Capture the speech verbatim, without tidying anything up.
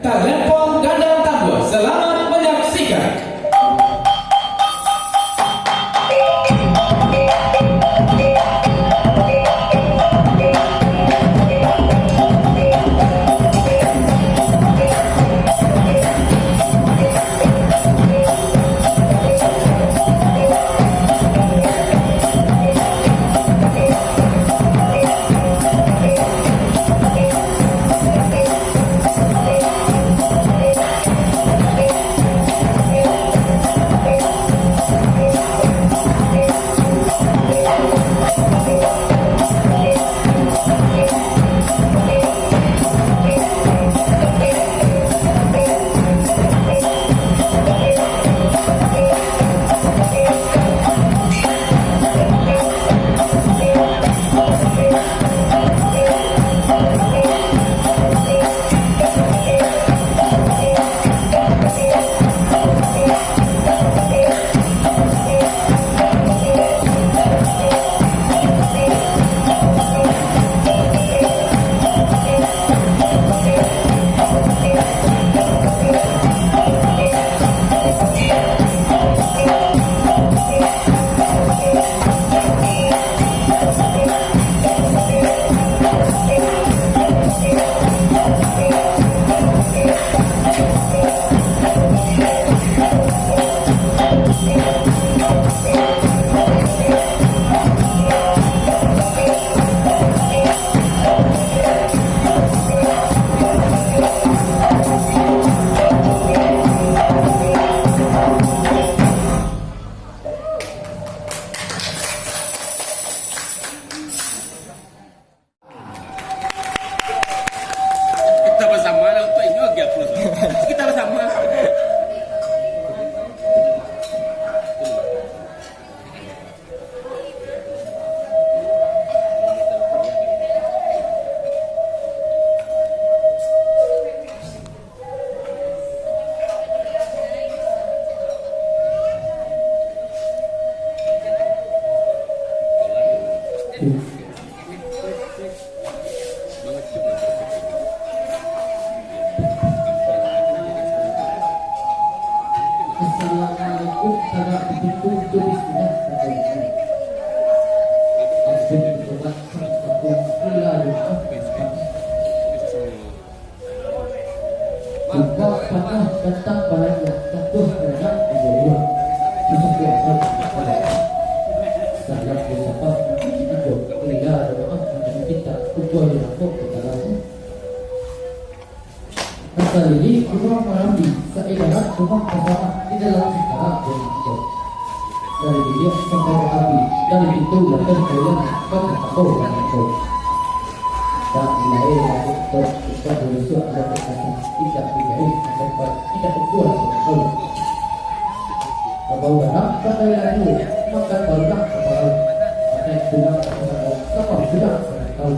Talempong gandang tambur, selamat menyaksikan. Kita basamo lah untuak inyo, agiah pulo. Kita basamo. Assalamualaikum, sanak, betul tu bismillah. Ampun, tobat, ampun, ampun. Mangko panah datang balanja, jatuah baranak di luruang. Salah ucapan, ajo, lela doa, mancari kita, ubah di rokok, kita lalu. Asa lili rumah marambi, saedaran rumah pasaman, di dalam sitara rumah itu. Dari bibia sampai ka api, dari pintu langkah ka lorong, bak kato bangko. Tak nilai lagi tu, bukan berusuak ada kekasih, tidak digaih, tempat tidak ukuran betul. Kabau barang, pandai lalu, makan barudak kapalo, pandai pulang kapalo, kapal pulang sanang tahu.